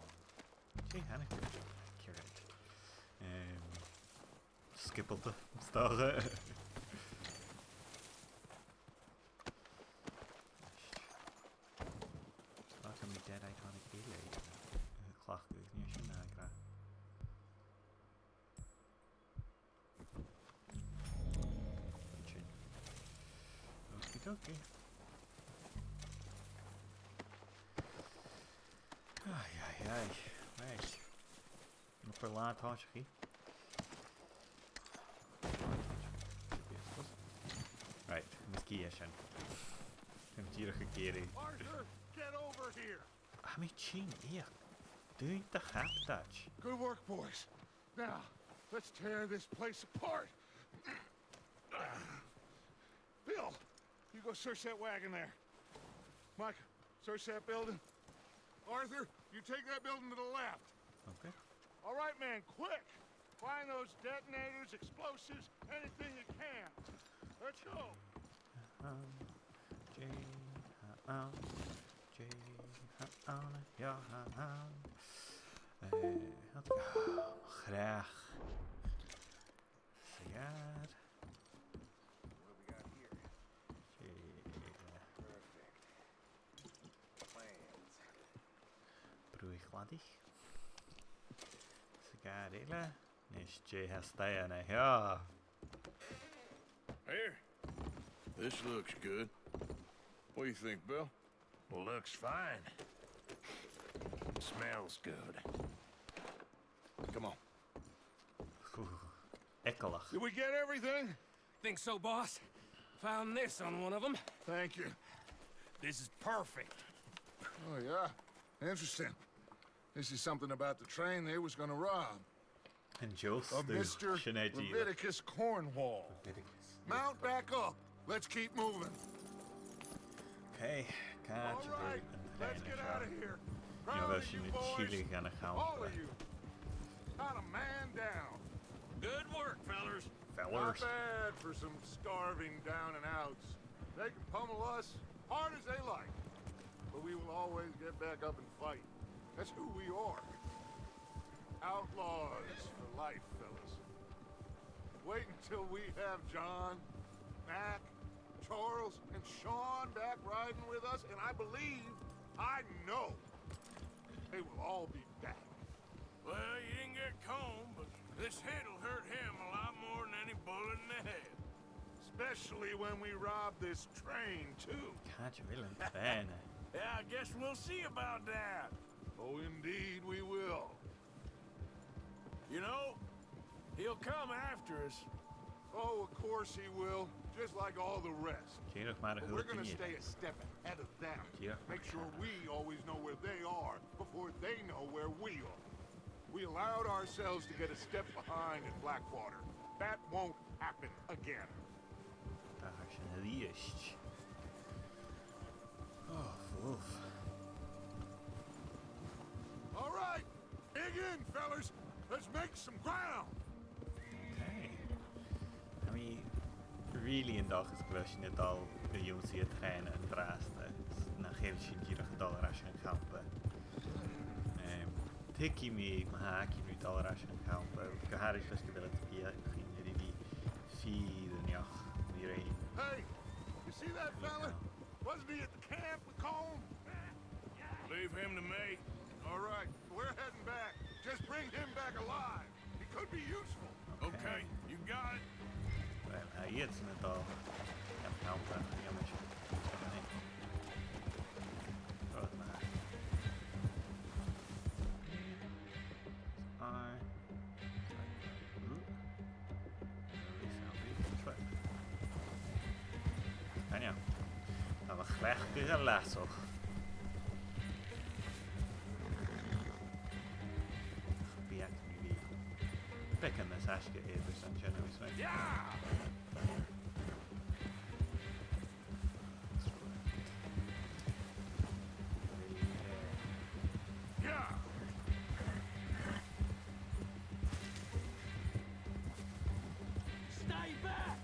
dè thàinig, accurate. Ehm, sgiobalta, 's dòcha. Ach, tha mi dead eye tonic eile, eh, cleachdte, nì sin ag ràdh. Sin. Okie dokie. Ai, ai, ai. Right. Mo chuir là tòiseachaidh. Right, mus gì e sin. Tha mi dìreach ag iarraidh. Arthur, get over here! Tha mi a' tighinn, iach. Dùin do chaptaid. Good work, boys. Now, let's tear this place apart. Bill, you go search that wagon there. Mike, search that building. Arthur, you take that building to the left. Okay. All right, man, quick. Find those detonators, explosives, anything you can. Let's go. Um, J, um, J, um, yeah, um. Eh, wat, ah, mo chreach. Cigar. What do we got here? Eh. Perfect. Plans. Brùth-chladaich. Cigar eile. Nis, dè tha a-staigh an seo? Here. This looks good. What do you think, Bill? Looks fine. Smells good. Come on. Phew. Eagalach. Did we get everything? Think so, boss. Found this on one of 'em. Thank you. This is perfect. Oh, yeah? Interesting. This is something about the train they was gonna rob. An deoch, of Mister Leviticus Cornwall. Leviticus. Mount back up. Let's keep moving. Okay, càit a bheil an train seo? All right, let's get out of here. Proud of you boys. All of you. Not a man down. Good work, fellers. Fellers. Not bad for some starving down and outs. They can pummel us hard as they like, but we will always get back up and fight. That's who we are. Outlaws for life, fellas. Wait until we have John, Mac, Charles, and Sean back riding with us, and I believe, I know, they will all be back. Well, you didn't get Colm, but this hit'll hurt him a lot more than any bullet in the head. Especially when we rob this train, too. Càit a bheil an trèana? Yeah, I guess we'll see about that. Oh, indeed we will. You know, he'll come after us. Oh, of course he will, just like all the rest. Dìreach mar a thuirt duine eile. But we're gonna stay a step ahead of them. Dìreach mar a thuirt duine eile. Make sure we always know where they are before they know where we are. We allowed ourselves to get a step behind in Blackwater. That won't happen again. Tha sin a-rithist. Oh, oof. All right, dig in, fellas. Let's make some ground. Okay. Tha mi really an dòchas gu bheil sinn a' dol a dh'ionnsaigh an trèana an-dràsta, nach eil sinn dìreach a' dol air ais chun campa. Em, tuigidh mi ma tha againn ri dol air ais chun campa, gu h-àraid leis gu bheil iad a' feuchainn ri bhith fìor neònach mu dheidhinn. Hey, you see that fella? Wasn't he at the camp with Colm? Leave him to me. All right, we're heading back. Just bring him back alive. He could be useful. Okay, you got it. Right, tha iadsan a' dol. Yep, no, uh, yeah, mission. Doesn't matter. I. Ooh. Release our beacon. Cleachd a leasachadh. Bidh mi beagan nas fhaisge air sin, a bheil fhios agad. Yeah! Stay back!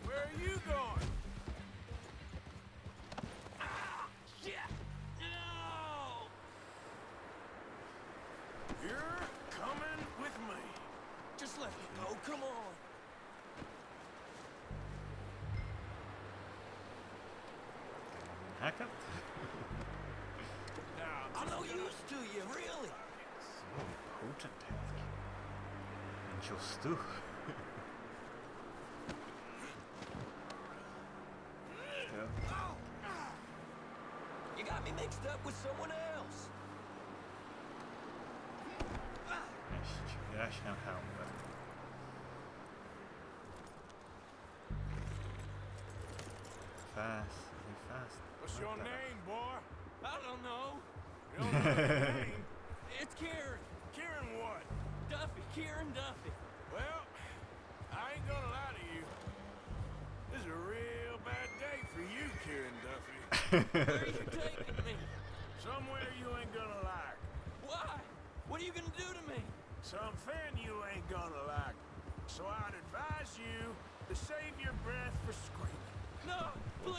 Where are you going? Ah, shit! No! You're coming with me. Just let me go, come on. Hackett? Now, I'm no use to you, really. So potent, Hank. Just do. Yeah. You got me mixed up with someone else. Yes, yes, now how? Fast, fast. What's your name, boy? I don't know. You don't know your name? It's Kieran. Kieran what? Duffy, Kieran Duffy. Well, I ain't gonna lie to you. This is a real bad day for you, Kieran Duffy. Where are you taking me? Somewhere you ain't gonna like. Why? What are you gonna do to me? Something you ain't gonna like. So I'd advise you to save your breath for screaming. No, please!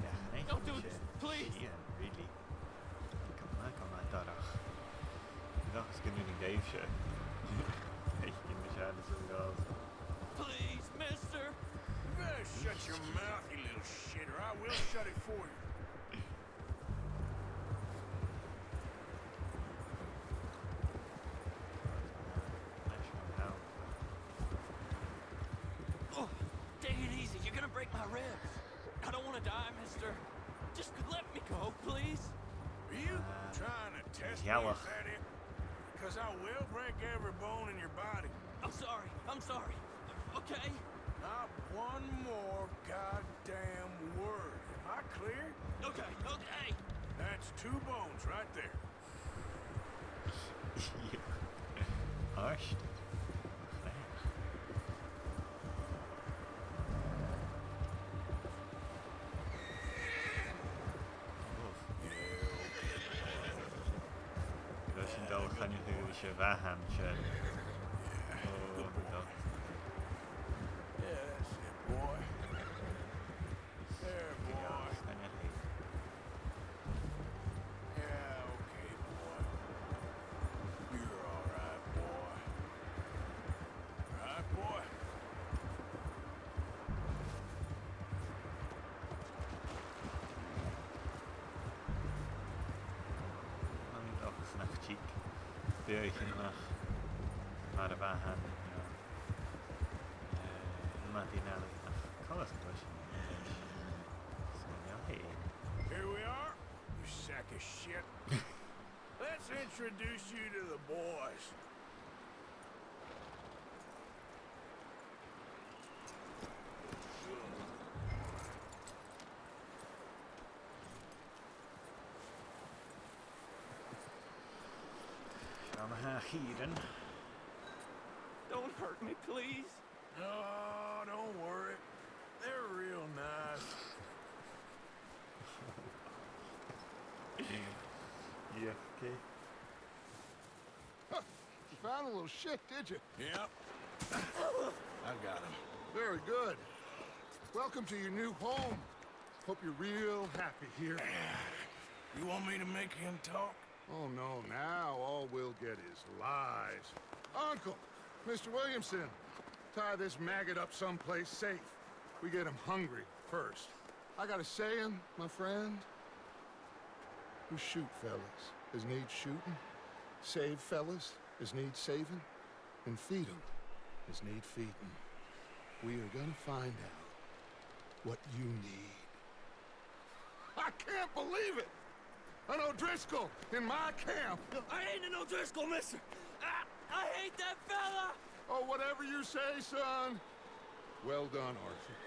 Yeah, I think Don't do this, please! Yeah, really. Come on, come on, Dorch. Dorch is gonna be gave shit. Hey, give me a shot, it's a girl. Please, mister! You better shut your mouth, you little shit, or I will shut it for you. Oh, take it easy. You're gonna break my ribs. I don't wanna die, mister. Just let me go, please. Are you trying to test me, is that it? 'Cause I will break every bone in your body. I'm sorry. I'm sorry. Okay? Not one more goddamn word. Am I clear? Okay, okay. That's two bones right there. Arst. Gus an dol chun a thú is a bheathan sin. Oh, no. Yeah, that's it, boy. There, boy. Yeah, okay, boy. You're all right, boy. All right, boy. An dòchas nach tig beathaichean a-mach mar a bha, you know, eh, na daoine eile, ach coltas an uair sin. So, yeah, hey. Here we are, you sack of shit. Let's introduce you to the boys. Seo ma-thà, a Chiaran. Don't hurt me, please. No, don't worry. They're real nice. Yeah, okay. Huh. You found the little shit, did you? Yep. I got him. Very good. Welcome to your new home. Hope you're real happy here. You want me to make him talk? Oh, no, now all we'll get is lies. Uncle, Mister Williamson, tie this maggot up someplace safe. We get him hungry first. I got a saying, my friend. We shoot fellas as need shooting, save fellas as need saving, and feed 'em as need feeding. We are gonna find out what you need. I can't believe it! An O'Driscoll in my camp! I ain't an O'Driscoll, mister! I, I hate that fella! Oh, whatever you say, son. Well done, Arthur.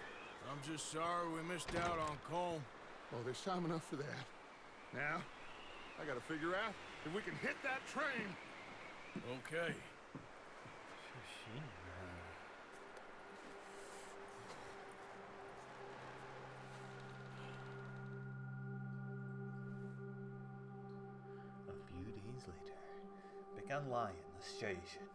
I'm just sorry we missed out on Colm. Oh, there's time enough for that. Now, I gotta figure out if we can hit that train. Okay. A few days later. Beagan làithean às dèidh sin.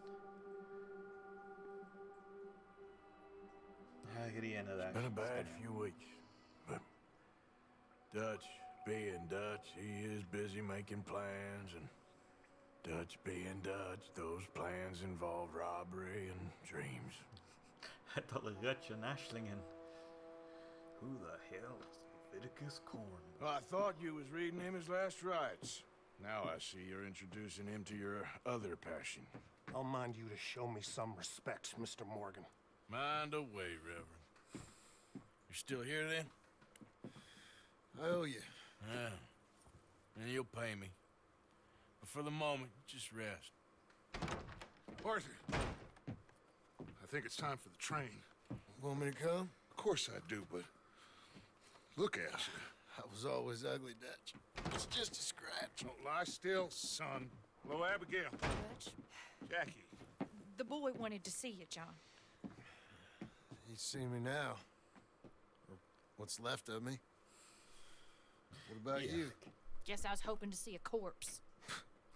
Tha a' ghrian air ais. Been a bad few weeks, but Dutch, being Dutch, he is busy making plans, and Dutch being Dutch, those plans involve robbery and dreams. Tha e a' dol a dh'fhaicinn aisling. Who the hell is Leviticus Cornwall? I thought you was reading him his last rites. Now I see you're introducing him to your other passion. I'll mind you to show me some respect, Mister Morgan. Mind away, Reverend. You're still here, then? I owe you. Yeah. And you'll pay me. But for the moment, just rest. Arthur, I think it's time for the train. Want me to come? Of course I do, but look at you. I was always ugly, Dutch. It's just a scratch. Don't lie still, son. Hello, Abigail. Dutch? Jackie. The boy wanted to see you, John. He's seen me now. Or what's left of me. What about you? Guess I was hoping to see a corpse.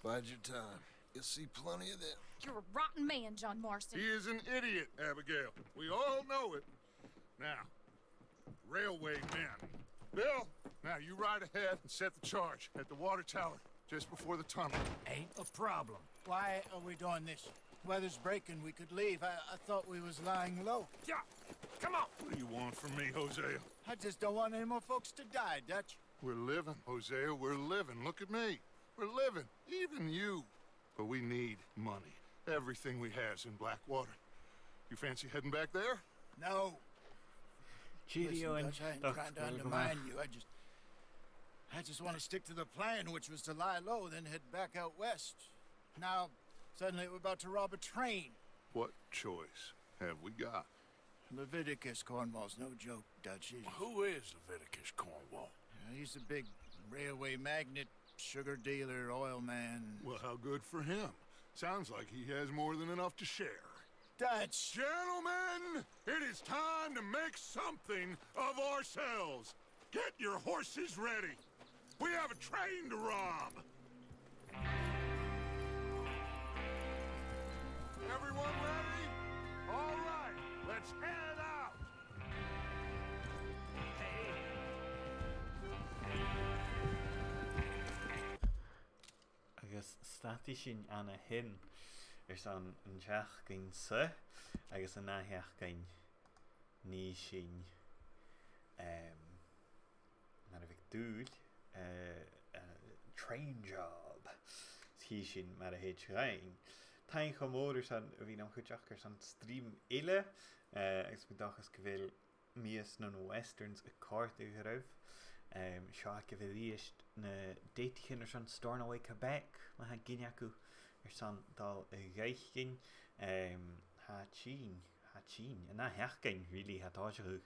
Bide your time. You'll see plenty of them. You're a rotten man, John Marston. He is an idiot, Abigail. We all know it. Now, railway men. Bill, now you ride ahead and set the charge at the water tower just before the tunnel. Ain't a problem. Why are we doing this? Weather's breaking, we could leave. I, I thought we was lying low. Yeah, come on. What do you want from me, Hosea? I just don't want any more folks to die, Dutch. We're living, Hosea, we're living. Look at me. We're living, even you. But we need money. Everything we has in Blackwater. You fancy heading back there? No. Cheerio. Listen, Dutch, I ain't trying to undermine you. I just, I just want to stick to the plan, which was to lie low, then head back out west. Now, suddenly we're about to rob a train. What choice have we got? Leviticus Cornwall's no joke, Dutch. He's... Who is Leviticus Cornwall? Uh, he's a big railway magnate, sugar dealer, oil man. Well, how good for him. Sounds like he has more than enough to share. Dutch! Gentlemen, it is time to make something of ourselves. Get your horses ready. We have a train to rob. Everyone ready? All right, let's head out. Agus stadaidh sinn an sin airson an t-seachdain-sa, agus an ath-sheachdain nì sinn, em, mar a bhiodh dùil, eh, eh, train job. Chì sinn mar a thèid dhuinn. Taing cho mòr airson a bhith nam chuideachd airson stream eile, eh, agus tha mi an dòchas gu bheil mìos nan westerns a' còrdadh ribh. Em, seo agaibh a-rithist na deitichean airson Stornoway Quebec, ma tha gin agaibh airson dol a dh'fhaicinn. Em, tha tinn, tha tinn, an ath-sheachdain, really, tha tòiseachadh.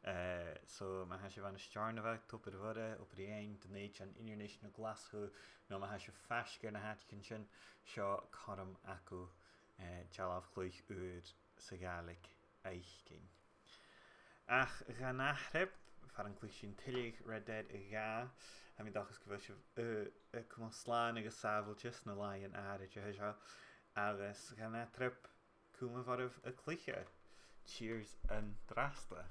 Eh, so, ma tha sibh ann an Steòrnabhagh, Tobar Mhoire, Obar Dheathain, Dùn Èideann, Inbhir Nis no Glaschu, no ma tha sibh faisg air na h-àiteachan sin, seo cothrom agaibh, eh, dealbh-chluich ùr sa Ghàidhlig fhaicinn. Ach dhan ath thrip, far an cluich sinn tuilleadh Red Dead a dhà, tha mi an dòchas gu bheil sibh, eh, eh, a' cumail slàn agus sàbhailte sna làithean àraidh seo. Agus dhan ath thrip, cumaibh oirbh a' cluiche. Cheers an-dràsta.